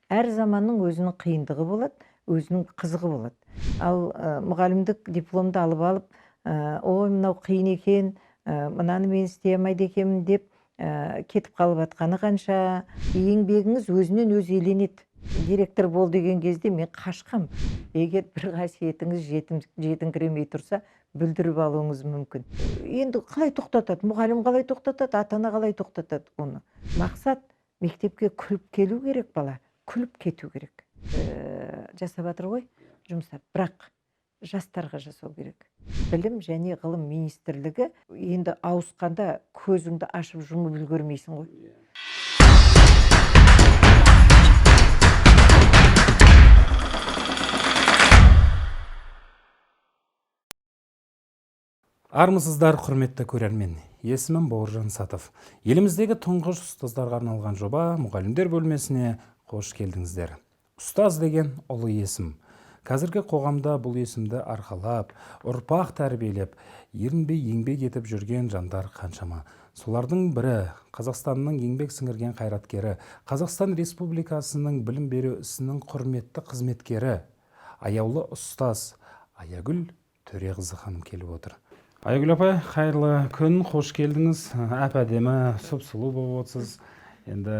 Әр заманның өзінің қиындығы болады, өзінің қызығы болады. Ал мұғалімдік дипломды алып алып, ой, мынау қиын екен, мынаны мен істей алмайды екенмін деп кетіп қалып жатқаны қанша. Еңбегіңіз өзінен өзі еленеді. Директор бол деген кезде мен қашқам. Егер бір қасиетіңіз жетіңкіремей тұрса, бүлдіріп алуыңыз мүмкін. Енді қалай тоқтатады? Мұғалім қалай тоқтатады? Ата-ана қалай тоқтатады оны? Мақсат мектепке күліп келу керек бала, күліп кету керек. Жасап жатыр ғой жұмыстар, бірақ жастарға жасау керек. Білім және ғылым министрлігі енді ауысқанда көзіңді ашып жұмып үлгермейсің ғой. Армысыздар, құрметті көрермен. Есімім Бауыржан Сатов. Еліміздегі тұңғыш ұстаздарға арналған жоба мұғалімдер бөлмесіне қош келдіңіздер. Ұстаз деген ұлы есім. Қазіргі қоғамда бұл есімді арқалап, ұрпақ тәрбиелеп, ерінбей еңбек етіп жүрген жандар қаншама. Солардың бірі Қазақстанның еңбек сіңірген қайраткері, Қазақстан Республикасының білім беру ісінің құрметті қызметкері, аяулы ұстаз Аягүл Төреқызы ханым келіп отыр. Аягүл апай, қайырлы күн, қош келдіңіз. Әп-әдемі, сұп-сұлу болып отырсыз. Енді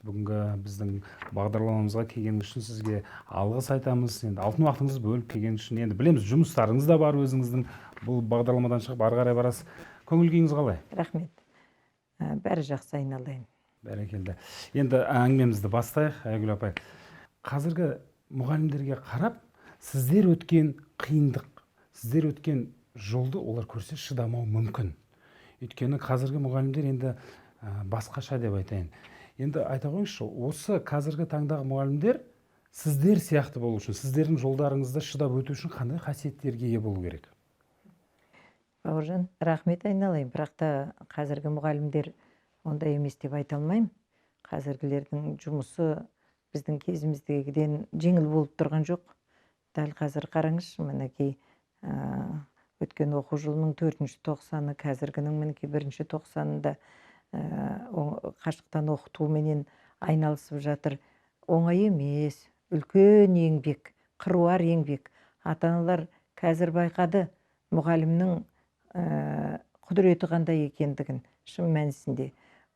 бүгінгі біздің бағдарламамызға келгеніңіз үшін сізге алғыс айтамыз. Енді алтын уақытыңызды бөліп келген үшін, енді білеміз, жұмыстарыңыз да бар өзіңіздің. Бұл бағдарламадан шығып ары қарай барасыз. Көңіл күйіңіз қалай? Рахмет. Бәрі жақсы, айналайын. Бәрекелді. Енді әңгімемізді бастайық, Аягүл апай. Қазіргі мұғалімдерге қарап, сіздер өткен қиындық, сіздер өткен жолды олар көрсе шыдамау мүмкін. Өйткені қазіргі мұғалімдер енді басқаша деп айтайын. Енді айта қойыңызшы, осы қазіргі таңдағы мұғалімдер сіздер сияқты болу үшін, сіздердің жолдарыңызды шыдап өту үшін қандай қасиеттерге ие болу керек? Бауыржан, рахмет айналайын, бірақ та қазіргі мұғалімдер ондай емес деп айта алмаймын. Қазіргілердің жұмысы біздің кезіміздегіден жеңіл болып тұрған жоқ. Дәл қазір қараңызшы, мінекей, өткен оқу жылының төртінші тоқсаны, қазіргінің мінекей бірінші тоқсанында қашықтан оқытуменен айналысып жатыр. Оңай емес, үлкен еңбек, қыруар еңбек. Ата-аналар қазір байқады мұғалімнің құдіреті қандай екендігін шын мәнісінде.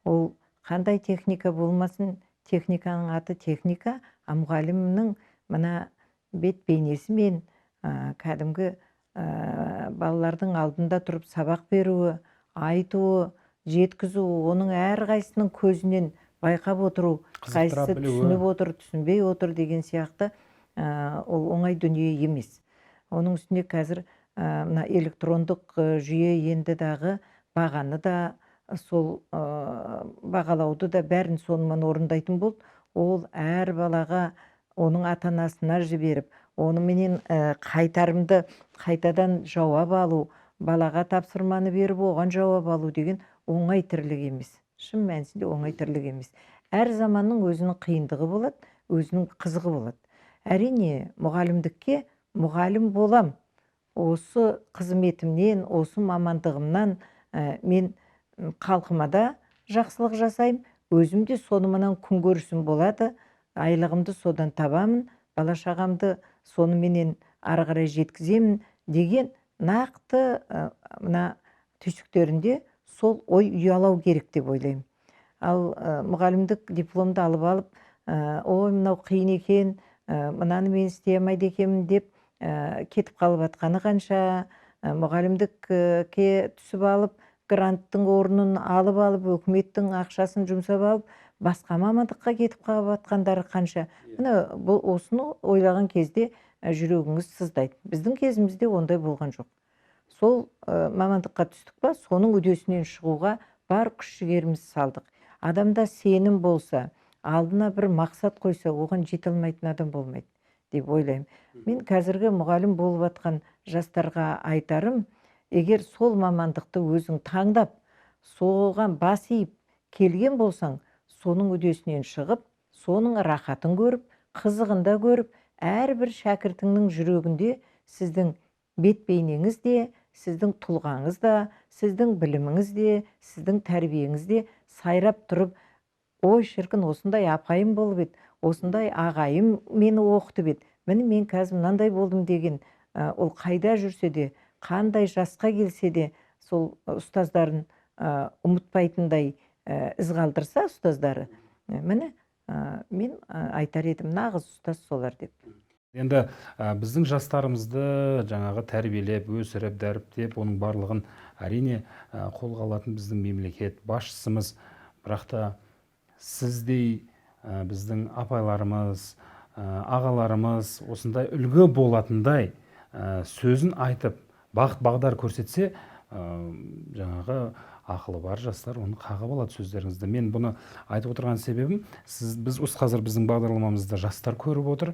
Ол қандай техника болмасын, техниканың аты техника, а мұғалімнің мына бет бейнесімен, кәдімгі балалардың алдында тұрып сабақ беруі, айтуы, жеткізу, оның әрқайсысының көзінен байқап отыру, Қызықтыра қайсысы білуі. түсініп отыр, түсінбей отыр деген сияқты, ол оңай дүние емес. Оның үстіне қазір мына электрондық жүйе енді дағы бағаны да, сол бағалауды да бәрін сонымен орындайтын болды. Ол әр балаға оның ата-анасына жіберіп, оныменен қайтарымды қайтадан жауап алу, балаға тапсырманы беріп, оған жауап алу деген оңай тірлік емес. Шын мәнісінде оңай тірлік емес. Әр заманның өзінің қиындығы болады, өзінің қызығы болады. Әрине, мұғалімдікке мұғалім болам. Осы қызметімнен, осы мамандығымнан мен халқыма да жақсылық жасаймын, өзім де сонымнан күнкөрісім болады, айлығымды содан табамын, бала шағамды соныменен ары қарай жеткіземін деген нақты мына түйсіктерінде сол ой ұялау керек деп ойлаймын. Ал мұғалімдік дипломды алып алып, ой, мынау қиын екен, мынаны мен істей алмайды екенмін деп кетіп қалып жатқаны қанша, мұғалімдікке түсіп алып, гранттың орнын алып алып, өкіметтің ақшасын жұмсап алып, басқа мамандыққа кетіп қалып жатқандары қанша. Міне, бұл осыны ойлаған кезде жүрегіңіз сыздайды. Біздің кезімізде ондай болған жоқ. Сол мамандыққа түстік па, соның үдесінен шығуға бар күш жігерімізді салдық. Адамда сенім болса, алдына бір мақсат қойса, оған жете алмайтын адам болмайды деп ойлаймын. Мен қазіргі мұғалім болып жатқан жастарға айтарым, егер сол мамандықты өзің таңдап, соған бас иіп келген болсаң, соның үдесінен шығып, соның рахатын көріп, қызығын да көріп, әрбір шәкіртіңнің жүрегінде сіздің бет бейнеңіз де, сіздің тұлғаңыз да, сіздің біліміңіз де, сіздің тәрбиеңіз де сайрап тұрып, Ой, шіркін, осындай апайым болып еді, осындай ағайым мені оқытып еді, міне мен қазір мынандай болдым деген, ол қайда жүрсе де, қандай жасқа келсе де, сол ұстаздарын ұмытпайтындай із қалдырса ұстаздары, міне, мен айтар едім, нағыз ұстаз солар деп. Енді біздің жастарымызды жаңағы тәрбиелеп, өсіріп, дәріптеп, оның барлығын әрине қолға алатын біздің мемлекет басшысымыз. Бірақ та сіздей біздің апайларымыз, ағаларымыз осындай үлгі болатындай сөзін айтып, бағыт бағдар көрсетсе, жаңағы ақылы бар жастар оны қағып алады сөздеріңізді. Мен бұны айтып отырған себебім, біз осы қазір біздің бағдарламамызда жастар көріп отыр.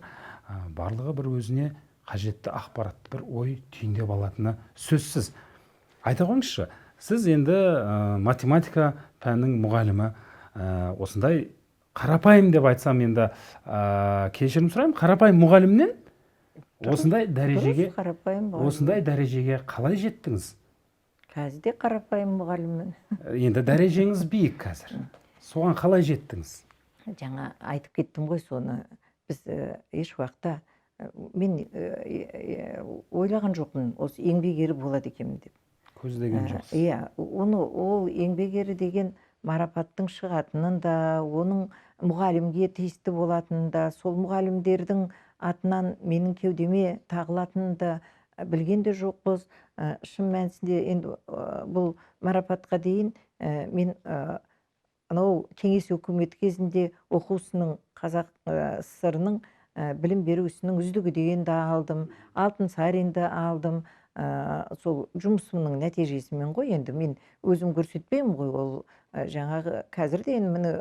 Барлығы бір өзіне қажетті ақпаратты бір ой түйіндеп алатыны сөзсіз. Айта қойыңызшы, сіз енді математика пәнінің мұғалімі, осындай қарапайым деп айтсам енді, кешірім сұраймын, қарапайым мұғалімнен осындай дәрежеге, Дұрыс, қарапайым мұғалім. осындай дәрежеге қалай жеттіңіз? Қазір де қарапайым мұғаліммін. Енді дәрежеңіз биік қазір. Соған қалай жеттіңіз? Жаңа айтып кеттім ғой соны. Біз еш уақытта мен ойлаған жоқпын, осы еңбек ері болады екенмін деп. Көздеген жоқсыз. Иә, оны ол еңбек ері деген марапаттың шығатынын да, оның мұғалімге тиісті болатынын да, сол мұғалімдердің атынан менің кеудеме тағылатынын да білген де жоқпыз. Шын мәнісінде енді бұл марапатқа дейін мен анау кеңес өкіметі кезінде оқу ісінің Қазақ ССР-ның білім беру ісінің үздігі дегенді алдым, Алтынсаринді алдым. Сол жұмысымның нәтижесімен ғой, енді мен өзім көрсетпеймін ғой, ол жаңағы қазір де енді міне,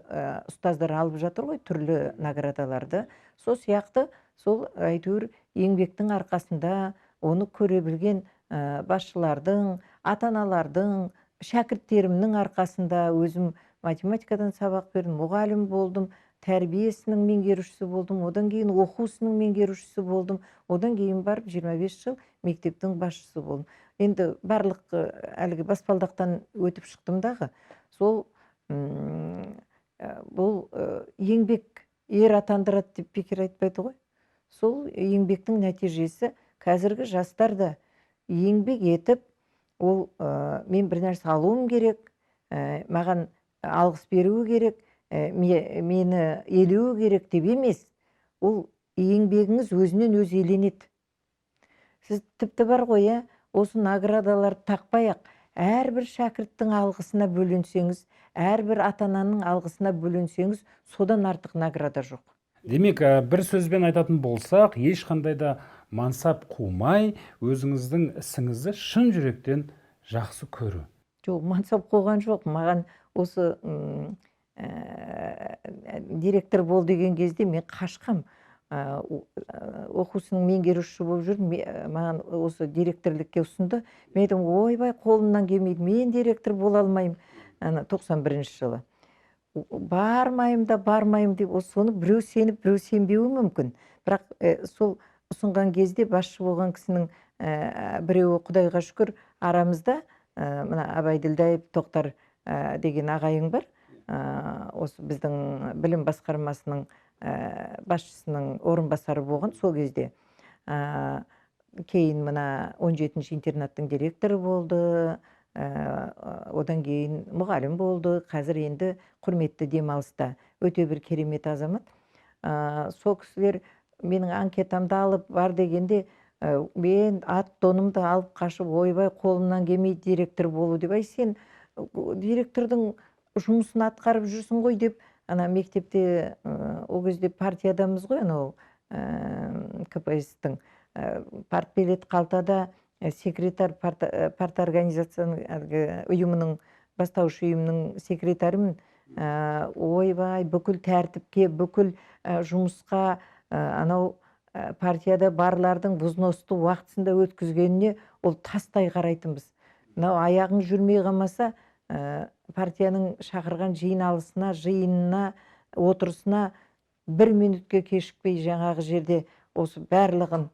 ұстаздар алып жатыр ғой түрлі наградаларды. Сол сияқты сол әйтеуір еңбектің арқасында оны көре білген басшылардың, ата-аналардың, шәкірттерімнің арқасында өзім математикадан сабақ бердім, мұғалім болдым, тәрбие ісінің меңгерушісі болдым, одан кейін оқу ісінің меңгерушісі болдым, одан кейін барып 25 жыл мектептің басшысы болдым. Енді барлық әлгі баспалдақтан өтіп шықтым дағы, сол, бұл еңбек ер атандырады деп бекер айтпайды ғой. Сол еңбектің нәтижесі қазіргі жастар да еңбек етіп, ол мен бір нәрсе алуым керек, маған алғыс беруі керек, мені елеуі керек деп емес, ол еңбегіңіз өзінен өзі еленеді. Сіз тіпті бар ғой, осы наградаларды тақпай-ақ, әрбір шәкірттің алғысына бөленсеңіз, әрбір ата-ананың алғысына бөленсеңіз, содан артық награда жоқ. Демек, бір сөзбен айтатын болсақ, ешқандай да мансап қумай, өзіңіздің ісіңізді шын жүректен жақсы көру. Жоқ, мансап қуған жоқ. Маған осы, директор бол деген кезде мен қашқам. Оқу ісінің меңгерушісі болып жүрдім. Маған осы директорлікке ұсынды. Мен айттым, ойбай, қолымнан келмейді, мен директор бола алмаймын. Ана тоқсан бірінші жылы. Бармаймын да бармаймын деп, соны біреу сеніп, біреу сенбеуі мүмкін. Бірақ сол ұсынған кезде басшы болған кісінің, біреуі, Құдайға шүкір, арамызда, мына Абай Ділдаев Тоқтар деген ағайын бар. Осы біздің білім басқармасының басшысының орынбасары болған сол кезде. Кейін мына он жетінші интернаттың директоры болды, одан кейін мұғалім болды, қазір енді құрметті демалыста, өте бір керемет азамат. Сол кісілер менің анкетамды алып бар дегенде, мен ат тонымды алып қашып, ойбай, қолымнан келмейді директор болу деп, ай сен директордың жұмысын атқарып жүрсің ғой деп, ана мектепте, ол кезде партиядамыз ғой, анау, К П С-тің, партбилет қалтада, секретарь парторганизацияның, әлгі ұйымының, бастауыш ұйымның секретарымын. Ойбай, бүкіл тәртіпке, бүкіл жұмысқа, анау, партияда барлардың взносты уақытысында өткізгеніне ол тастай қарайтынбыз. Мынау аяғың жүрмей қалмаса, партияның шақырған жиналысына, жиынына, отырысына бір минутке кешікпей жаңағы жерде осы барлығын,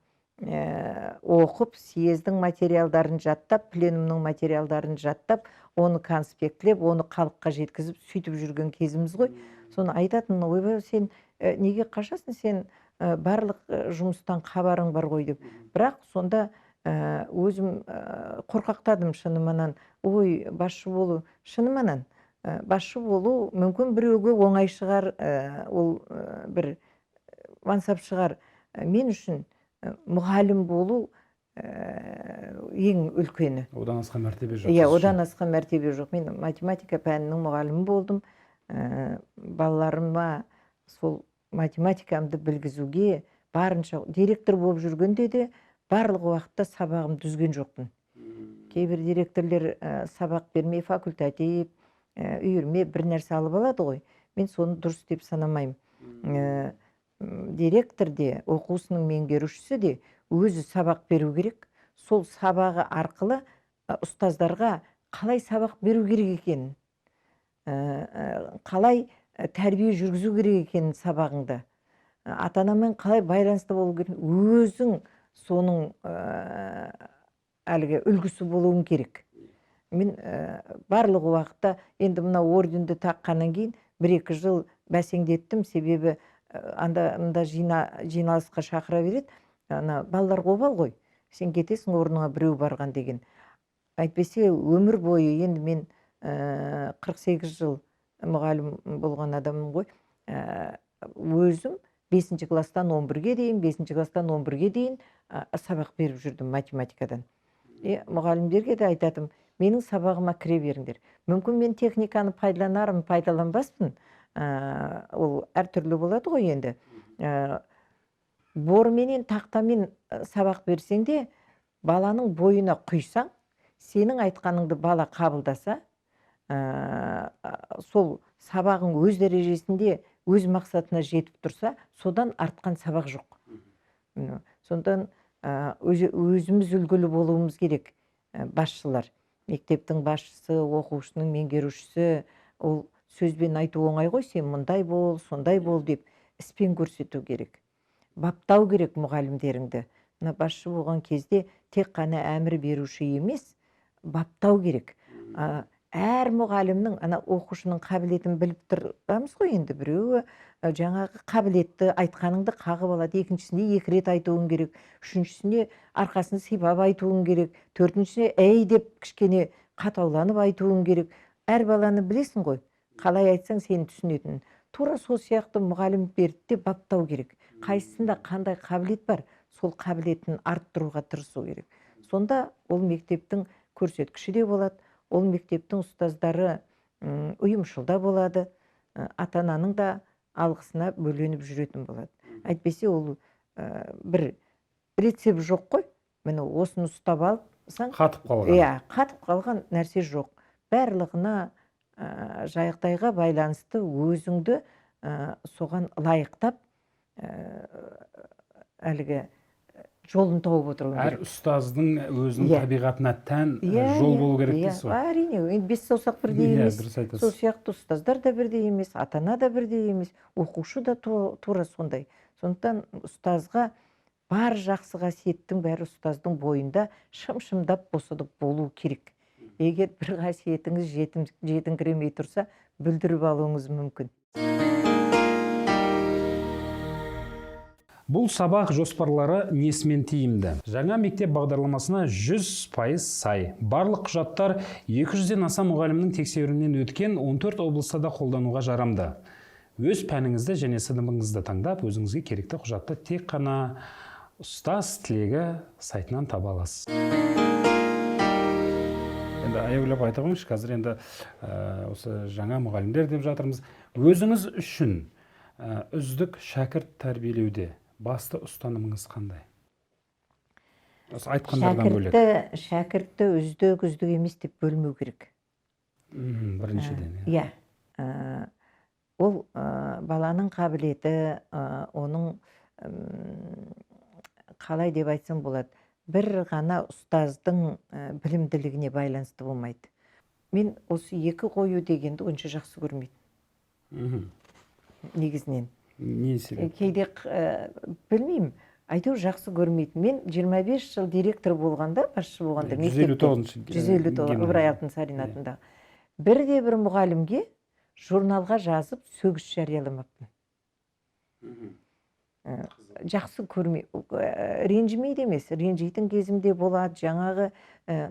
оқып, съездің материалдарын жаттап, пленумның материалдарын жаттап, оны конспектлеп, оны халыққа жеткізіп, сөйтіп жүрген кезіміз ғой. Соны айтатын, ойбай, сен неге қашасың, сен барлық жұмыстан хабарың бар ғой деп. Бірақ сонда өзім қорқақтадым шыныманан. Ой, басшы болу, шыныманан. Басшы болу мүмкін біреуге оңай шығар, ол бір мансап шығар. Мен үшін мұғалім болу ең үлкені. Одан асқан мәртебе жоқ. Иә, одан асқан мәртебе жоқ. Мен математика пәнінің мұғалімі болдым. Балаларыма сол математикамды білгізуге барынша директор болып жүргенде де барлық уақытта сабағым түзген жоқпын. Кейбір директорлер сабақ бермей факультатив, үйірме бір нәрсе алып алады ғой. Мен соны дұрыс деп санамаймын. Директор де, оқушының меңгерушісі де өзі сабақ беру керек. Сол сабағы арқылы ұстаздарға қалай сабақ беру керек екенін, қалай тәрбие жүргізу керек екенін сабағыңда, ата-анамен қалай байланыста болу керек, өзің соның әлгі үлгісі болуың керек. Мен барлық уақытта енді мына орденді таққаннан кейін 1-2 жыл бәсеңдеттім, себебі анда мында жиналысқа шақыра береді. Ана балалар обал ғой, сен кетесің, орныңа біреу барған деген. Әйтпесе өмір бойы енді мен 48 жыл мұғалім болған адаммын ғой. Өзім 5 класстан 11-ге дейін, 5 класстан 11-ге дейін сабақ беріп жүрдім математикадан. Мұғалімдерге де айтатым, менің сабағыма кіре беріңдер. Мүмкін мен техниканы пайдаланармын, пайдаланбаспын. Ол әртүрлі болады ғой енді. Борменен, тақтамен сабақ берсең де, баланың бойына құйсаң, сенің айтқаныңды бала қабылдаса, сол сабағың өз дәрежесінде, өз мақсатына жетіп тұрса, содан артқан сабақ жоқ. Сондықтан өзіміз үлгілі болуымыз керек, басшылар. Мектептің басшысы, оқушының меңгерушісі, ол сөзбен айту оңай ғой, сен мұндай бол, сондай бол деп іспен көрсету керек. Баптау керек мұғалімдеріңді. Мына басшы болған кезде тек қана әмір беруші емес, баптау керек. Әр мұғалімнің, ана оқушының қабілетін біліп тұрамыз ғой енді, біреуі жаңағы қабілетті айтқаныңды қағып алады, екіншісіне 2 рет айтуың керек, үшіншісіне арқасын сипап айтуың керек, төртіншісіне әй деп кішкене қатауланып айтуың керек. Әр баланы білесің ғой, қалай айтсаң сені түсінетінін. Тура сол сияқты мұғалімдерді де баптау керек. Қайсысында қандай қабілет бар, сол қабілетін арттыруға тырысу керек. Сонда ол мектептің көрсеткіші де болады, ол мектептің ұстаздары ұйымшыл да болады, ата-ананың да алғысына бөленіп жүретін болады. Әйтпесе ол бір рецепт жоқ қой. Міне осыны ұстап алсаң, қатып қалған. Иә, қатып қалған нәрсе жоқ. Барлығына жағдайға байланысты өзіңді соған лайықтап, әлгі жолын тауып отыру Әр керек. ұстаздың өзінің табиғатына тән жол болу керек дейсіз ғой. Әрине, енді 5 саусақ бірдей емес. Дұрыс айтасыз. Сол сияқты ұстаздар да бірдей емес, ата-ана да бірдей емес, оқушы да тура сондай. Сондықтан ұстазға бар жақсы қасиеттің бәрі ұстаздың бойында шым-шымдап босанып болу керек. Егер бір қасиетіңіз жетіңкіремей тұрса, бүлдіріп алуыңыз мүмкін. Бұл сабақ жоспарлары несімен тиімді? Жаңа мектеп бағдарламасына 100% сай. Барлық құжаттар 200-ден аса мұғалімнің тексеруінен өткен 14 облыста да қолдануға жарамды. Өз пәніңізді және сыныбыңызды таңдап, өзіңізге керекті құжатты тек қана ұстаз тілегі сайтынан таба аласыз. Енді аяулап айта қойыңызшы, қазір енді осы жаңа мұғалімдер деп жатырмыз. Өзіңіз үшін үздік шәкірт тәрбиелеуде басты ұстанымыңыз қандай? Осы айтқандардан бөлек. Шәкіртті үздік, үздік емес деп бөлмеу керек. Біріншіден, иә. Иә. Ол баланың қабілеті, оның қалай деп айтсам болады, бір ғана ұстаздың білімділігіне байланысты болмайды. Мен осы екі қою дегенді онша жақсы көрмеймін. Негізінен. Не себеп? Кейде білмеймін, әйтеуір жақсы көрмейтін. Мен 25 жыл директор болғанда, басшы болғанда, Жүз елу мектепте тоғызыншы жүз елу тоғыз, гимназия. Ыбырай Алтынсарин атындағы. Бірде бір мұғалімге Журналға жазып сөгіс жарияламаппын. Жақсы көрмей, ренжімейді емес, ренжитін кезім де болады, жаңағы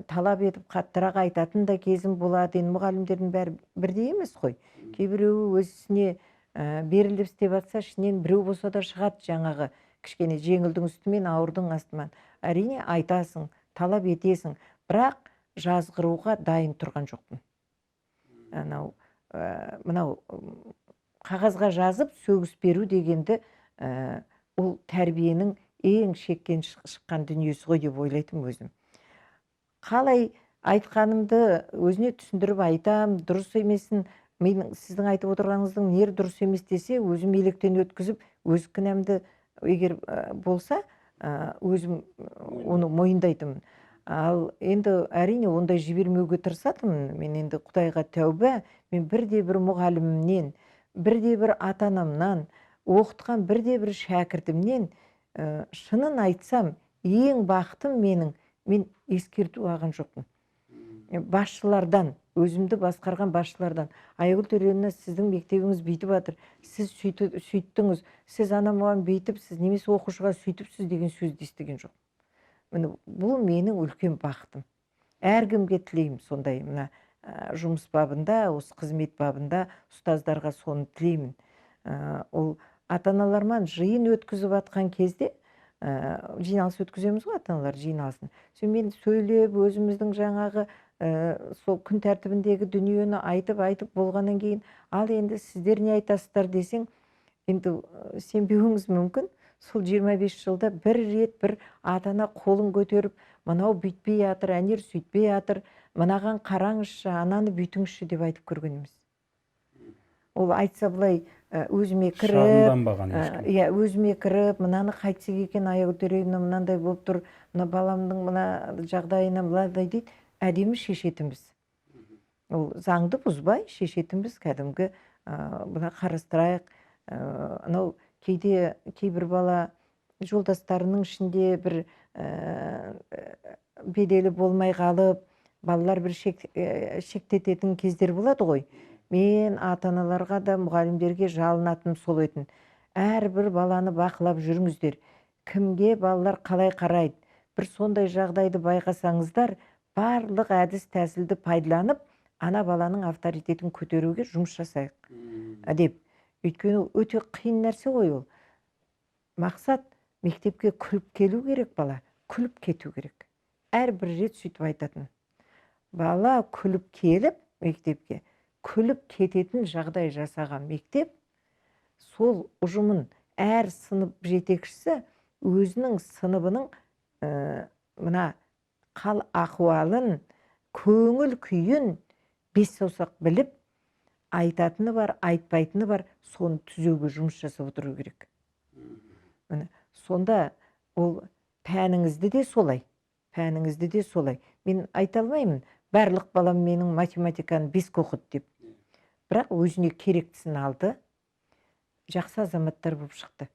талап етіп қаттырақ айтатын да кезім болады. Енді мұғалімдердің бәрі бірдей емес қой. Кейбіреуі өз ісіне беріліп істеп жатса, ішінен біреу болса да шығады, жаңағы кішкене жеңілдің үстімен, ауырдың астымен. Әрине айтасың, талап етесің, бірақ жазғыруға дайын тұрған жоқпын. Анау, мынау қағазға жазып сөгіс беру дегенді, ол тәрбиенің ең шектен шыққан дүниесі ғой деп ойлайтынмын өзім. Қалай айтқанымды өзіне түсіндіріп айтам, дұрыс емесін, менің сіздің айтып отырғаныңыздың нері дұрыс емес десе, өзім електен өткізіп, өз кінәмді егер болса, өзім оны мойындайтынмын. Ал енді әрине ондай жібермеуге тырысатынмын. Мен енді Құдайға тәуба, мен бірде бір мұғалімімнен, бірде бір ата-анамнан, оқытқан бірде бір шәкіртімнен, шынын айтсам, ең бақытым менің, мен ескерту алған жоқпын. Басшылардан, өзімді басқарған басшылардан, Айгүл Төлеуовна, сіздің мектебіңіз бүйтіп жатыр, сіз сөйттіңіз, сіз ана мұғалім бүйтіп, сіз немесе оқушыға сөйтіпсіз деген сөзді естіген жоқ. Міне, бұл менің үлкен бақытым. Әркімге тілеймін сондай, мына жұмыс бабында, осы қызмет бабында ұстаздарға соны тілеймін. Ол ата-аналармен жиын өткізіп жатқан кезде, жиналыс өткіземіз ғой, ата-аналар жиналысын. Сонымен мен сөйлеп, өзіміздің жаңағы, сол күн тәртібіндегі дүниені айтып-айтып болғаннан кейін, ал енді сіздер не айтасыздар десең, енді сенбеуіңіз мүмкін, сол 25 жылда бір рет бір ата-ана қолын көтеріп, мынау бүйтпей жатыр, әнер сөйтпей жатыр, мынаған қараңызшы, ананы бүйтіңізші деп айтып көрген емес. Ол айтса былай, өзіме кіріп, Шағымданбаған ешкім. Иә, өзіме кіріп, мынаны қайтсек екен, Айгүл Төлеуовна мынандай болып тұр, мына баламның мына жағдайына мынадай дейді, әдемі шешетінбіз. Ол заңды бұзбай шешетінбіз, кәдімгі, мына қарастырайық, анау кейде кейбір бала жолдастарының ішінде бір беделі болмай қалып, балалар бір шектететін кездер болады ғой. Мен ата-аналарға да, мұғалімдерге жалынатыным сол етін. Әрбір баланы бақылап жүріңіздер. Кімге балалар қалай қарайды? Бір сондай жағдайды байқасаңыздар, барлық әдіс тәсілді пайдаланып, ана баланың авторитетін көтеруге жұмыс жасайық деп. Өйткені өте қиын нәрсе ғой ол. Мақсат мектепке күліп келу керек бала, күліп кету керек. Әрбір рет сөйтіп айтатын. Бала күліп келіп мектепке, күліп кететін жағдай жасаған мектеп, сол ұжымын әр сынып жетекшісі өзінің сыныбының, мына қал ахуалын, көңіл күйін бес саусақ біліп, айтатыны бар, айтпайтыны бар, соны түзеуге жұмыс жасап отыру керек. Міне, сонда ол пәніңізді де солай, пәніңізді де солай. Мен айта алмаймын, барлық балам менің математиканы 5 оқыды деп. Бірақ өзіне керектісін алды, жақсы азаматтар болып шықты.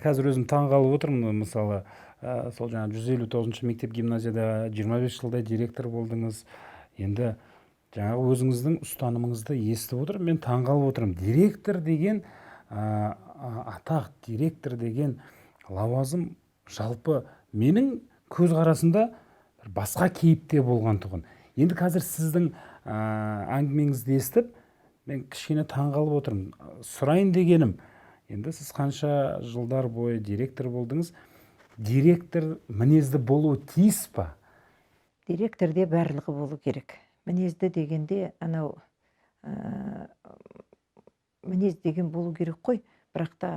Қазір өзім таң қалып отырмын, мысалы, сол жаңа жүз елу тоғызыншы мектеп гимназияда жиырма бес жылдай директор болдыңыз. Енді жаңағы өзіңіздің ұстанымыңызды естіп отырмын, мен таң қалып отырмын. Директор деген, атақ, директор деген лауазым жалпы менің көзқарасымда бір басқа кейіпте болған тұғын. Енді қазір сіздің, әңгімеңізді естіп, мен кішкене таң қалып отырмын. Сұрайын дегенім, енді сіз қанша жылдар бойы директор болдыңыз, директор мінезді болуы тиіс па? Директорде барлығы болу керек. Мінезді дегенде анау, мінез деген болу керек қой, бірақ та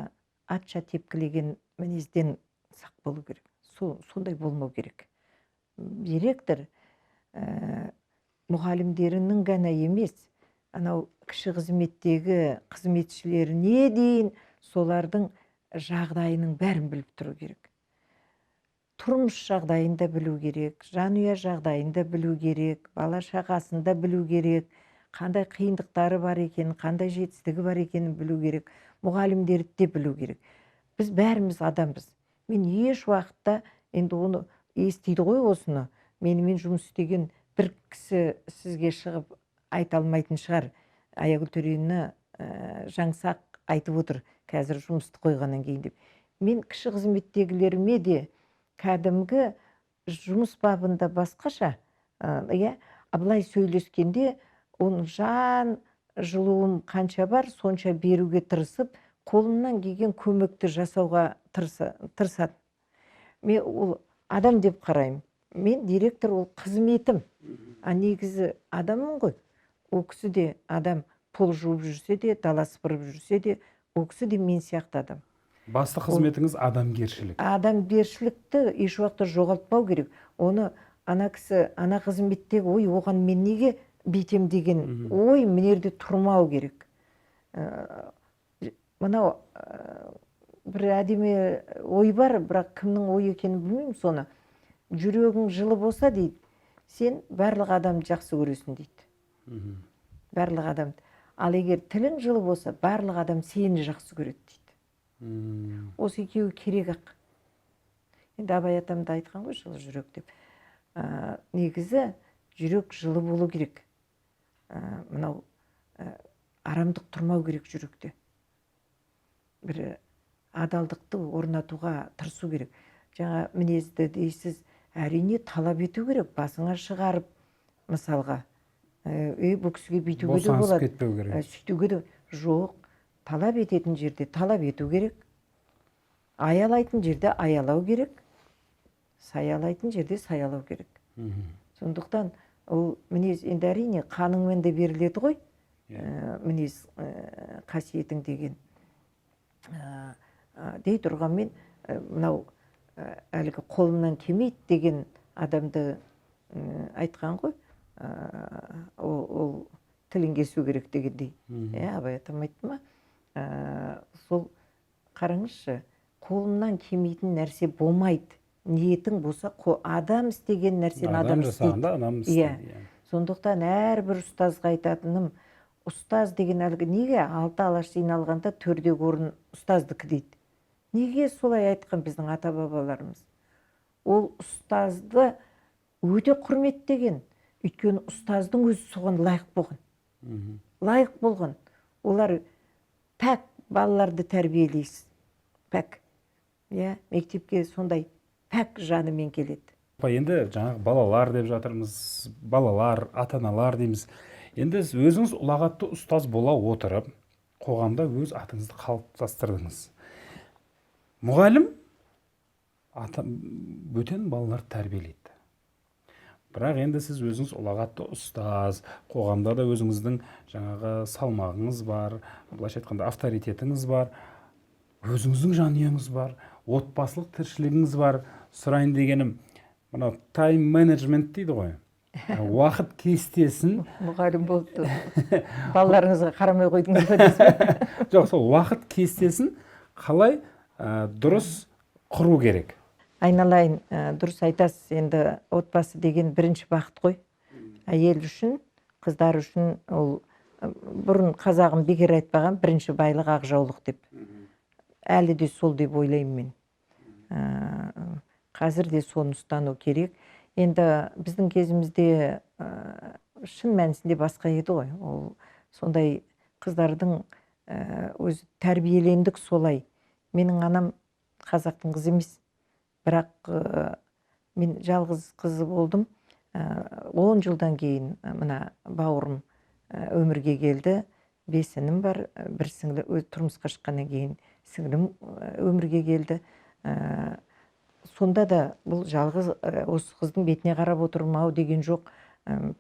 атша тепкілеген мінезден сақ болу керек. Сондай болмау керек. Директор, мұғалімдерінің ғана емес, анау кіші қызметтегі қызметшілеріне дейін солардың жағдайының бәрін біліп тұру керек. Тұрмыс жағдайын да білу керек, жанұя жағдайын да білу керек, бала шағасын да білу керек, қандай қиындықтары бар екенін, қандай жетістігі бар екенін білу керек, мұғалімдерді де білу керек. Біз бәріміз адамбыз. Мен еш уақытта, енді оны естиді ғой осыны, менімен жұмыс істеген бір кісі сізге шығып айта алмайтын шығар. Аягүл Төреевна жаңсақ айтып отыр қазір жұмысты қойғаннан кейін деп. Мен кіші қызметтегілеріме де кәдімгі жұмыс бабында басқаша, иә, былай сөйлескенде оның жан жылуым қанша бар, сонша беруге тырысып, қолымнан келген көмекті жасауға тырысады. Мен ол адам деп қараймын. Мен директор, ол қызметім. А негізі адаммын ғой. Ол кісі де адам, пол жуып жүрсе де, дала сыпырып жүрсе де, ол кісі де мен сияқты адам. Басты қызметіңіз адамгершілік. Адамгершілікті еш уақытта жоғалтпау керек. Оны ана кісі, ана қызметтегі ой, оған мен неге бүйтем деген ой мына жерде тұрмау керек. Мынау бір әдемі ой бар, бірақ кімнің ойы екенін білмеймін соны. Жүрегің жылы болса дейді, сен барлық адамды жақсы көресің дейді. Барлық адамды. Ал егер тілің жылы болса, барлық адам сені жақсы көреді дейді. Осы екеуі керек ақ. Енді Абай атам да айтқан ғой, жылы жүрек деп. Негізі жүрек жылы болу керек. Мынау арамдық тұрмау керек жүректе. Бір адалдықты орнатуға тырысу керек. Жаңа мінезді дейсіз, әрине талап ету керек, басыңа шығарып, мысалға. Бұл кісіге бүйтуге де Босаңсып болады. кетпеу керек. Сөйтуге де жоқ. Талап ететін жерде талап ету керек. Аялайтын жерде аялау керек. Саялайтын жерде саялау керек. Сондықтан ол мінез енді әрине қаныңмен де беріледі ғой. Мінез, қасиетің деген. Дей тұрғанмен, мынау, әлгі қолымнан келмейді деген адамды, айтқан ғой. Ол тілін кесу керек дегендей. Абай атам айтты ма? Сол қараңызшы, қолымнан келмейтін нәрсе болмайды. Ниетің болса, адам істеген нәрсені Адам адам істейді. жасағанда адам істейді, иә. Сондықтан әрбір ұстазға айтатыным, ұстаз деген әлгі неге алты алаш жиналғанда төрдегі орын ұстаздікі дейді. Неге солай айтқан біздің ата-бабаларымыз? Ол ұстазды өте құрметтеген. Өйткені ұстаздың өзі соған лайық болған. Лайық болған. Олар пәк балаларды тәрбиелейсіз. Пәк. Иә, мектепке сондай пәк жанымен келеді. Апа, енді жаңағы балалар деп жатырмыз, балалар, ата-аналар дейміз. Енді сіз өзіңіз ұлағатты ұстаз бола отырып, қоғамда өз атыңызды қалыптастырдыңыз. Мұғалім бөтен балаларды тәрбиелейді. Бірақ енді сіз өзіңіз ұлағатты ұстаз, қоғамда да өзіңіздің жаңағы салмағыңыз бар, былайша айтқанда авторитетіңіз бар, өзіңіздің жанұяңыз бар, отбасылық тіршілігіңіз бар. Сұрайын дегенім, мынау тайм менеджмент дейді ғой. Уақыт кестесін. Мұғалім болып тұр. Балаларыңызға қарамай қойдыңыз ба дейсіз бе? Жоқ, сол уақыт кестесін қалай, дұрыс құру керек? Айналайын, дұрыс айтасыз, енді отбасы деген бірінші бақыт қой. Әйел үшін, қыздар үшін ол, бұрын қазағым бекер айтпаған, бірінші байлық ақ жаулық деп. Әлі де сол деп ойлаймын мен. Қазір де соны ұстану керек. Енді біздің кезімізде, шын мәнісінде басқа еді ғой. Ол сондай қыздардың, өзі тәрбиелендік солай. Менің анам қазақтың қызы емес. Бірақ, мен жалғыз қызы болдым. 10 жылдан кейін, мына бауырым, өмірге келді. 5 інім бар, бір сіңлі, өз тұрмысқа шыққаннан кейін сіңлім, өмірге келді. Сонда да бұл жалғыз, осы қыздың бетіне қарап отырмау деген жоқ,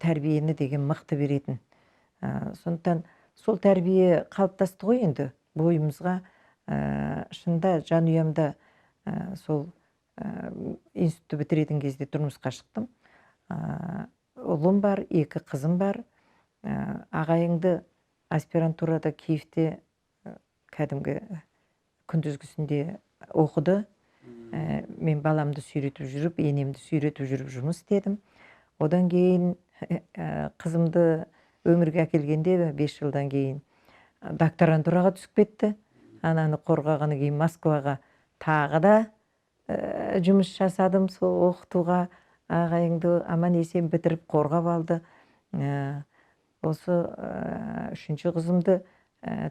тәрбиені деген мықты беретін. Сондықтан сол тәрбие қалыптасты ғой енді бойымызға. Шынында жанұямда, сол, институтты бітіретін кезде тұрмысқа шықтым. Ұлым бар, 2 қызым бар. Ағайыңды аспирантурада Киевте, кәдімгі күндізгісінде оқыды. Мен баламды сүйретіп жүріп, енемді сүйретіп жүріп жұмыс істедім. Одан кейін, қызымды өмірге әкелгенде 5 жылдан кейін докторантураға түсіп кетті. Ананы қорғағаннан кейін Москваға тағы да, жұмыс жасадым, сол оқытуға ағайыңды аман есен бітіріп қорғап алды. Осы үшінші қызымды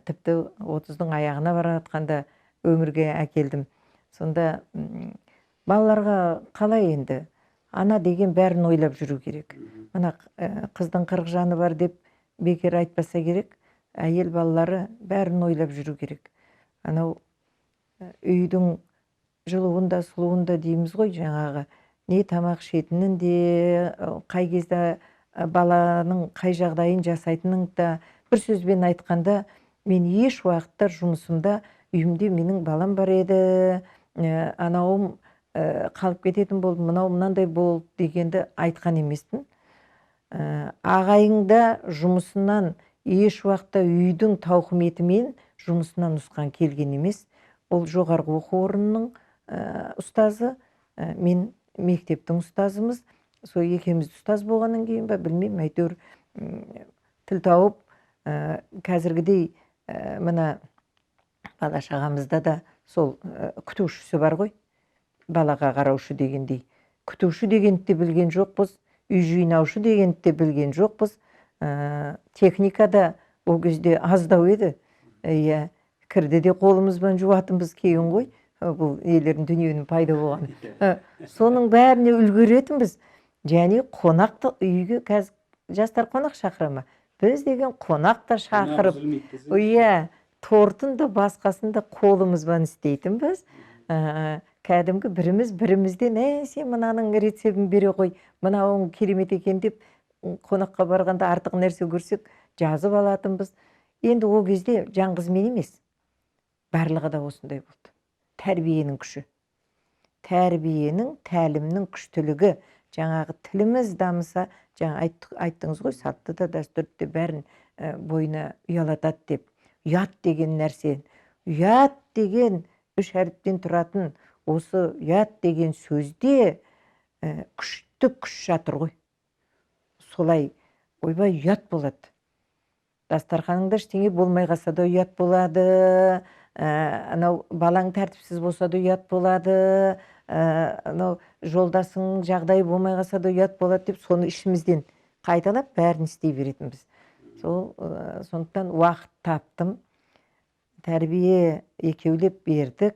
тіпті 30-дың аяғына бара жатқанда өмірге әкелдім. Сонда балаларға қалай енді? Ана деген бәрін ойлап жүру керек. Мына қыздың 40 жаны бар деп бекер айтпаса керек. Әйел балалары бәрін ойлап жүру керек. Анау үйдің жылуын да сұлуын да дейміз ғой, жаңағы не тамақ ішетінін де, қай кезде баланың қай жағдайын жасайтынын да. Бір сөзбен айтқанда, мен еш уақытта жұмысымда, үйімде менің балам бар еді, анауым қалып кететін болды, мынау мынандай болды дегенді айтқан емеспін. Ағайың да жұмысынан еш уақытта үйдің тауқыметімен жұмысынан нұсқан келген емес. Ол жоғарғы оқу орнының ұстазы, мен мектептің ұстазымыз. Сол екеуміз ұстаз болғаннан кейін ба, білмеймін, әйтеуір тіл тауып, қазіргідей мына бала шағамызда да сол күтушісі бар ғой, балаға қараушы дегендей. Күтуші дегенді де білген жоқпыз, үй жинаушы дегенді де білген жоқпыз. Техникада ол кезде аздау еді. Иә, кірді де қолымызбен жуатынбыз кейін ғой, бұл нелердің дүниенің пайда болғаны. Соның бәріне үлгеретінбіз. Және қонақты үйге қазір жастар қонақ шақыра ма? Біз деген қонақ та шақырып, иә, тортын да басқасын да қолымызбен істейтінбіз. Кәдімгі біріміз бірімізден, сен мынаның рецептін бере қой, мынауың керемет екен деп қонаққа барғанда артық нәрсе көрсек жазып алатынбыз. Енді ол кезде жалғыз мен емес, барлығы да осындай болды. Тәрбиенің күші, тәрбиенің, тәлімнің күштілігі, жаңағы тіліміз дамыса, жаңа айттыңыз ғой, салтты да дәстүрді де бәрін бойына ұялатады деп. Ұят деген нәрсе, ұят деген үш әріптен тұратын осы ұят деген сөзде күшті күш жатыр ғой. Солай ойбай ұят болады. Дастарханыңда ештеңе болмай қалса да ұят болады, анау балаң тәртіпсіз болса да ұят болады, анау жолдасың жағдайы болмай қалса да ұят болады деп соны ішімізден қайталап бәрін істей беретінбіз. Сол сондықтан уақыт таптым, тәрбие екеулеп бердік.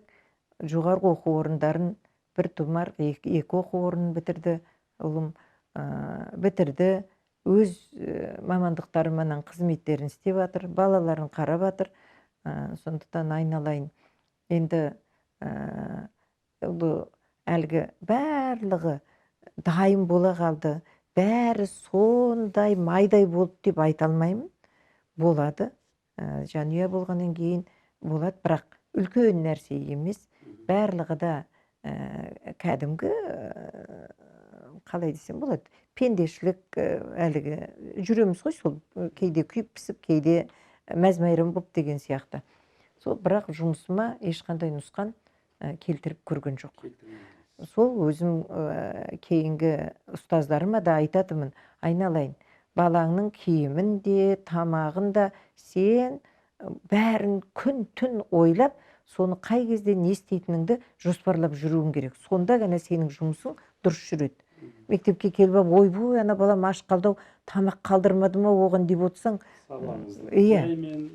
Жоғарғы оқу орындарын бір тұмар екі оқу орнын бітірді ұлым, бітірді. Өз мамандықтарымен қызметтерін істеп жатыр, балаларын қарап жатыр. Сондықтан айналайын енді ұлы әлгі барлығы дайын бола қалды, бәрі сондай майдай болды деп айта алмаймын. Болады, жанұя болғаннан кейін болады, бірақ үлкен нәрсе емес. Барлығы да кәдімгі, қалай десем болады, пендешілік, әлгі жүреміз ғой сол, кейде күйіп пісіп, кейде мәз-мейрам болып деген сияқты. Сол бірақ жұмысыма ешқандай нұсқан келтіріп көрген жоқ. Сол өзім кейінгі ұстаздарыма да айтатынмын, айналайын, балаңның киімін де, тамағын да сен бәрін күн түн ойлап, соны қай кезде не істейтініңді жоспарлап жүруің керек. Сонда ғана сенің жұмысың дұрыс жүреді. Мектепке келіп алып, ойбой, ана балам аш қалды-ау, тамақ қалдырмады ма оған деп отырсаң, иә,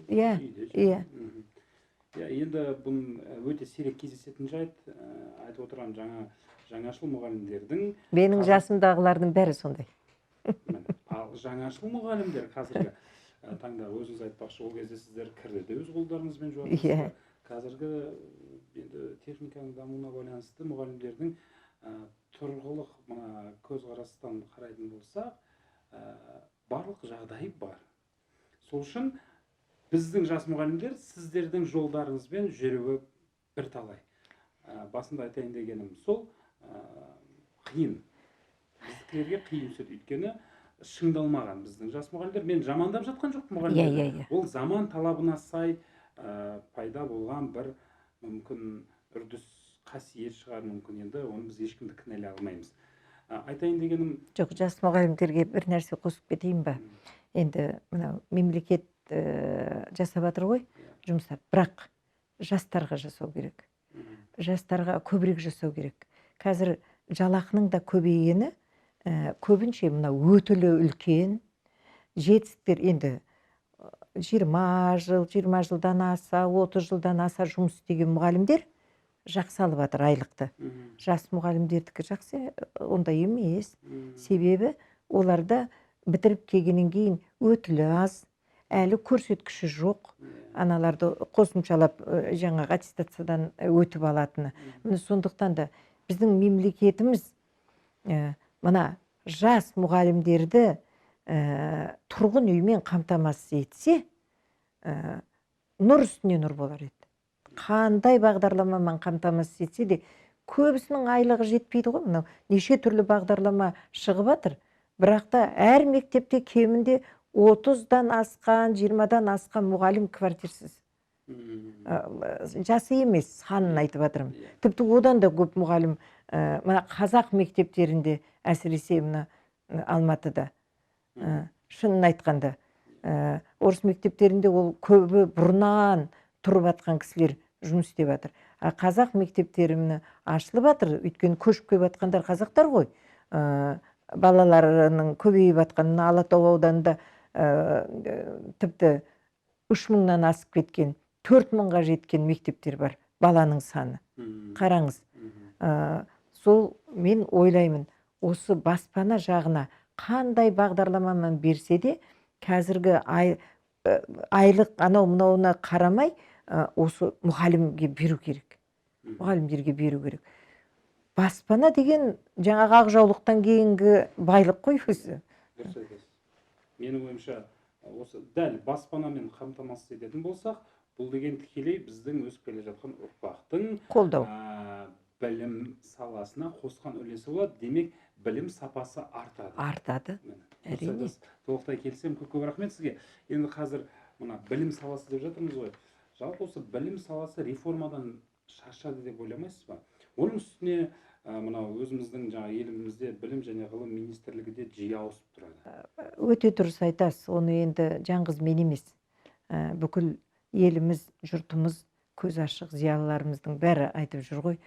иә, иә. Енді бұның өте сирек кездесетін жайт, айтып отырған жаңашыл мұғалімдердің. Менің жасымдағылардың бәрі сондай. Ал жаңашыл мұғалімдер қазіргі таңда, өзіңіз айтпақшы, ол кезде сіздер кірді де өз қолдарыңызбен жуатынсыздар. Қазіргі енді техниканың дамуына байланысты мұғалімдердің тұрғылық мына көзқарастан қарайтын болсақ, барлық жағдайы бар. Сол үшін біздің жас мұғалімдер сіздердің жолдарыңызбен жүруі бірталай. Басында айтайын дегенім сол, қиын. Біздікілерге қиын түседі, өйткені шыңдалмаған біздің жас мұғалімдер. Мен жамандап жатқан жоқпын мұғалімдерді. Ол заман талабына сай пайда болған бір мүмкін үрдіс, қасиет шығар мүмкін, енді оны біз ешкімді кінәлай алмаймыз. Айтайын дегенім... Жоқ, жас мұғалімдерге бір нәрсе қосып кетейін ба? Енді мынау мемлекет жасап жатыр ғой жұмыстар, бірақ жастарға жасау керек. Жастарға көбірек жасау керек. Қазір жалақының да көбейгені, көбінше мынау өтілі үлкен, Жетістіктер енді 20 жыл, 20 жылдан аса, 30 жылдан аса жұмыс істеген мұғалімдер жақсы алып жатыр айлықты. Жас мұғалімдердікі жақсы, ондай емес. Себебі оларда бітіріп келгеннен кейін өтілі аз, әлі көрсеткіші жоқ. Аналарды қосымшалап жаңағы аттестациядан өтіп алатыны. Міне, сондықтан да біздің мемлекетіміз мына жас мұғалімдерді тұрғын үймен қамтамасыз етсе, нұр үстіне нұр болар еді. Қандай бағдарламамен қамтамасыз етсе де, көбісінің айлығы жетпейді ғой. Мынау неше түрлі бағдарлама шығып жатыр, бірақ та әр мектепте кемінде 30-дан асқан, 20-дан асқан мұғалім квартирсіз. Жасы емес, санын айтып жатырмын. Тіпті одан да көп мұғалім мына қазақ мектептерінде, әсіресе мына Алматыда, шынын айтқанда, орыс мектептерінде ол көбі бұрыннан тұрып жатқан кісілер жұмыс істеп жатыр. А қазақ мектептері міне ашылып жатыр, өйткені көшіп келіп жатқандар қазақтар ғой. Балаларының көбейіп жатқан. Мына Алатау ауданында тіпті 3000-нан асып кеткен, 4000-ға жеткен мектептер бар, баланың саны. Қараңыз. Сол мен ойлаймын, осы баспана жағына қандай бағдарламамен берсе де, қазіргі айлық анау мынауына қарамай, осы мұғалімге беру керек. Мұғалімдерге беру керек. Баспана деген жаңағы ақ жаулықтан кейінгі байлық қой өзі. Дұрыс айтасыз. Менің ойымша, осы дәл баспанамен қамтамасыз ететін болсақ, бұл деген тікелей біздің өсіп келе жатқан ұрпақтың қолдау, білім саласына қосқан үлесі болады. Демек, білім сапасы артады. Артады. Әрине. Толықтай келісемін. Көп көп рахмет сізге. Енді қазір мына білім саласы деп жатырмыз ғой. Жалпы осы білім саласы реформадан шаршады деп ойламайсыз ба? Оның үстіне мынау өзіміздің жаңа елімізде білім және ғылым министрлігі де жиі ауысып тұрады. Өте дұрыс айтасыз. Оны енді жалғыз мен емес, бүкіл еліміз, жұртымыз, көз ашық зиялыларымыздың бәрі айтып жүр ғой.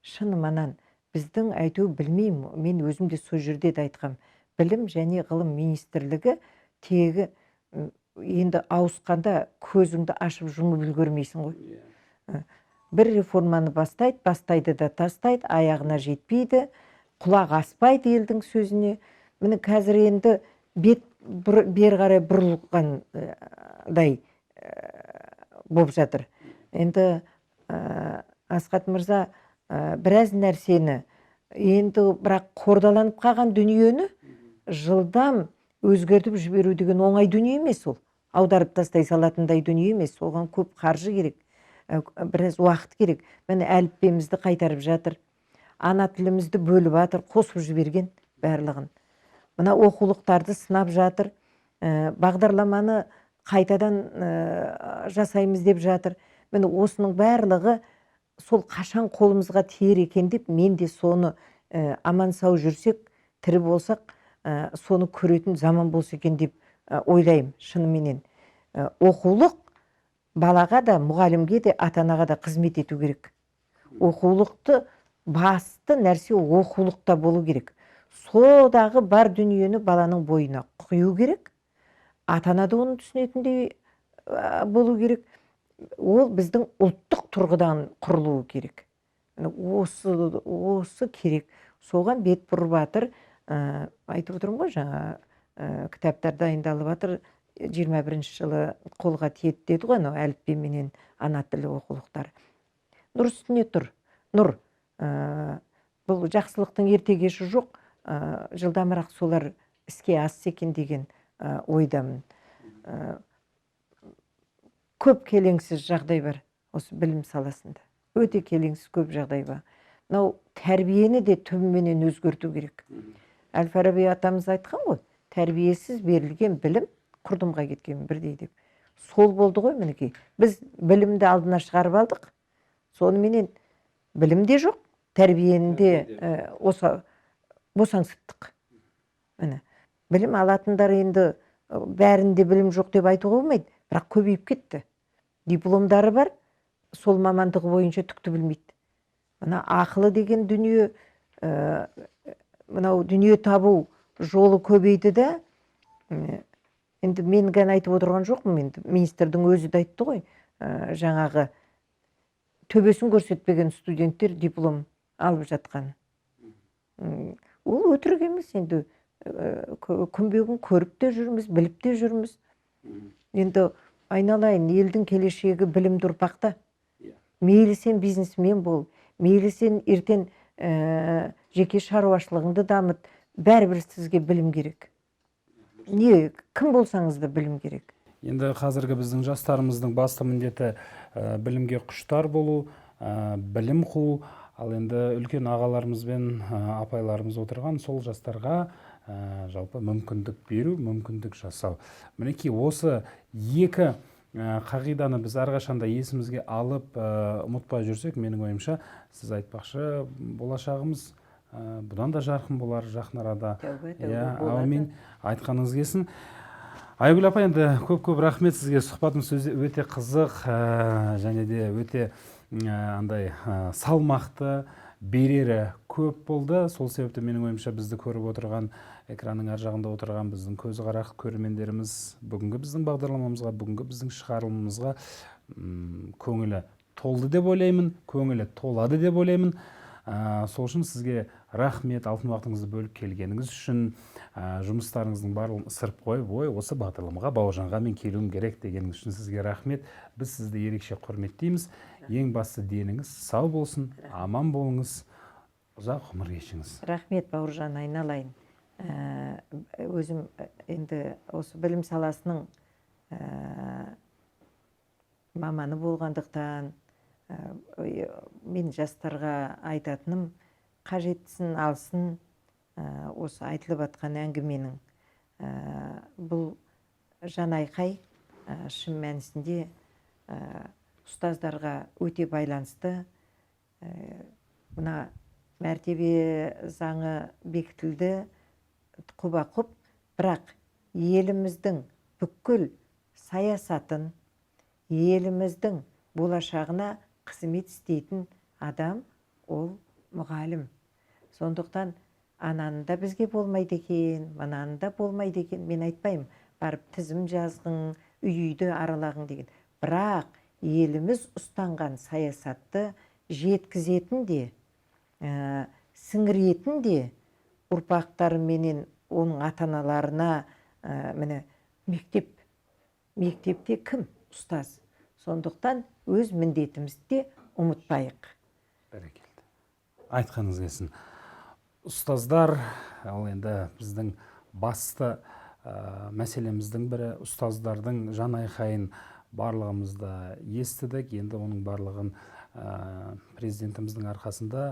Шыныманан біздің әйтеуір білмеймін, мен өзім де сол жерде де айтқам. Білім және ғылым министрлігі тегі енді ауысқанда көзіңді ашып жұмып үлгермейсің ғой. Бір реформаны бастайды, бастайды да тастайды, аяғына жетпейді, құлақ аспайды елдің сөзіне. Міне, қазір енді бет бері қарай бұрылғандай болып жатыр. Енді Асхат мырза біраз нәрсені енді, бірақ қордаланып қалған дүниені жылдам өзгертіп жіберу деген оңай дүние емес ол. Аударып тастай салатындай дүние емес, оған көп қаржы керек, біраз уақыт керек. Міне, әліппемізді қайтарып жатыр, ана тілімізді бөліп жатыр, қосып жіберген барлығын. Мына оқулықтарды сынап жатыр, бағдарламаны қайтадан жасаймыз деп жатыр. Міне, осының барлығы сол қашан қолымызға тиер екен деп, мен де соны аман сау жүрсек, тірі болсақ, соны көретін заман болса екен деп ойлаймын шыныменен. Оқулық балаға да, мұғалімге де, ата анаға да қызмет ету керек. Оқулықты басты нәрсе оқулықта болу керек. Содағы бар дүниені баланың бойына құю керек. Ата ана да оны түсінетіндей болу керек. Ол біздің ұлттық тұрғыдан құрылуы керек. Осы керек. Соған бет бұрып жатыр. Айтып отырмын ғой, жаңа кітаптар дайындалып жатыр. 21 жылы қолға тиеді деді ғой, анау әліппе менен ана тілі оқулықтары. Нұр үстіне тұр. Нұр. Бұл жақсылықтың ерте кеші жоқ. Жылдамырақ солар іске асса екен деген ойдамын. Көп келеңсіз жағдай бар осы білім саласында. Өте келеңсіз көп жағдай бар. Мынау тәрбиені де түбіменен өзгерту керек. Әл-Фараби атамыз айтқан ғой, тәрбиесіз берілген білім құрдымға кеткен бірдей деп. Сол болды ғой мінекей. Біз білімді алдына шығарып алдық. Соныменен білім де жоқ, тәрбиені де осы босаңсыттық. Міне, білім алатындар енді бәрінде білім жоқ деп айтуға болмайды, бірақ көбейіп кетті. Дипломдары бар, сол мамандығы бойынша түкті білмейді. Мына ақылы деген дүние, мынау дүние табу жолы көбейді де, Енді мен ғана айтып отырған жоқпын, енді министрдің өзі де айтты ғой, жаңағы төбесін көрсетпеген студенттер диплом алып жатқан. Ол өтірік емес, енді күнбе-күн көріп те жүрміз, біліп те жүрміз. Енді айналайын, елдің келешегі білімді ұрпақта. Мейлі сен бизнесмен бол, мейлі сен ертең жеке шаруашылығыңды дамыт, бәрібір сізге білім керек. Не, кім болсаңыз да білім керек. Енді қазіргі біздің жастарымыздың басты міндеті білімге құштар болу, білім қуу. Ал енді үлкен ағаларымыз бен апайларымыз отырған сол жастарға жалпы мүмкіндік беру, мүмкіндік жасау. Мінекей осы екі қағиданы біз әрқашанда есімізге алып, ұмытпай жүрсек, менің ойымша, сіз айтпақшы, болашағымыз бұдан да жарқын болар жақын арада. Тәубе, тәубе, Иә, болады. Әумин, айтқаныңыз келсін. Айгүл апай, енді көп-көп рахмет сізге. Сұхбатымыз өте қызық, және де өте андай салмақты, берері көп болды. Сол себепті менің ойымша, бізді көріп отырған, экранның ар жағында отырған біздің көзі қарақ көрермендеріміз бүгінгі біздің бағдарламамызға, бүгінгі біздің шығарылымымызға көңілі толды деп ойлаймын, көңілі толады деп ойлаймын. Сол үшін сізге рахмет, алтын уақытыңызды бөліп келгеніңіз үшін, жұмыстарыңыздың барлығын ысырып қойып, ой, осы бағдарламаға Бауыржанға мен келуім керек дегеніңіз үшін сізге рахмет. Біз сізді ерекше құрметтейміз. Ең басты деніңіз сау болсын, аман болыңыз, ұзақ ғұмыр кешіңіз. Рахмет, Бауыржан, айналайын. Өзім енді осы білім саласының маманы болғандықтан, мен жастарға айтатыным, қажеттісін алсын, осы айтылып атқан әңгіменің. Бұл жан айқай, шын мәнісінде, ұстаздарға өте байланысты. Мына мәртебе заңы бекітілді құба-құп, бірақ еліміздің бүкіл саясатын, еліміздің болашағына қызмет істейтін адам ол мұғалім. Сондықтан ананы да бізге болмайды екен, мынаны да болмайды екен, мен айтпаймын, барып тізім жазғың, үй-үйді аралағың деген. Бірақ еліміз ұстанған саясатты жеткізетін де, сіңіретін де ұрпақтары менен оның ата-аналарына, міне мектепте кім ұстаз? Сондықтан өз міндетімізді де ұмытпайық. Бәрекелді. Айтқаныңыз келсін. Ұстаздар, ал енді біздің басты мәселеміздің бірі, ұстаздардың жан айқайын барлығымыз да естідік. Енді оның барлығын, президентіміздің арқасында,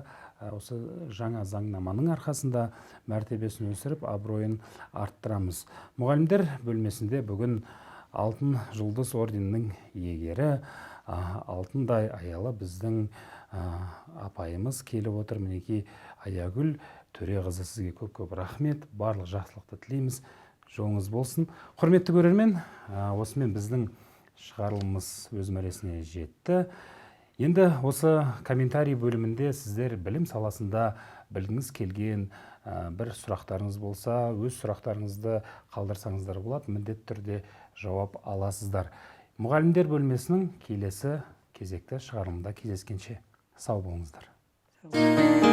осы жаңа заңнаманың арқасында мәртебесін өсіріп, абыройын арттырамыз. Мұғалімдер бөлмесінде бүгін Алтын Жұлдыз орденінің иегері, алтындай аялы біздің апайымыз келіп отыр. Мінекей Аягүл Төреқызы, сізге көп-көп рахмет, барлық жақсылықты тілейміз, жолыңыз болсын. Құрметті көрермен, осымен біздің шығарылымымыз өз мәресіне жетті. Енді осы комментарий бөлімінде сіздер білім саласында білгіңіз келген, бір сұрақтарыңыз болса, өз сұрақтарыңызды қалдырсаңыздар болады, міндетті түрде жауап аласыздар. Мұғалімдер бөлмесінің келесі кезекті шығарылымында кездескенше сау болыңыздар. Сау болыңыздар.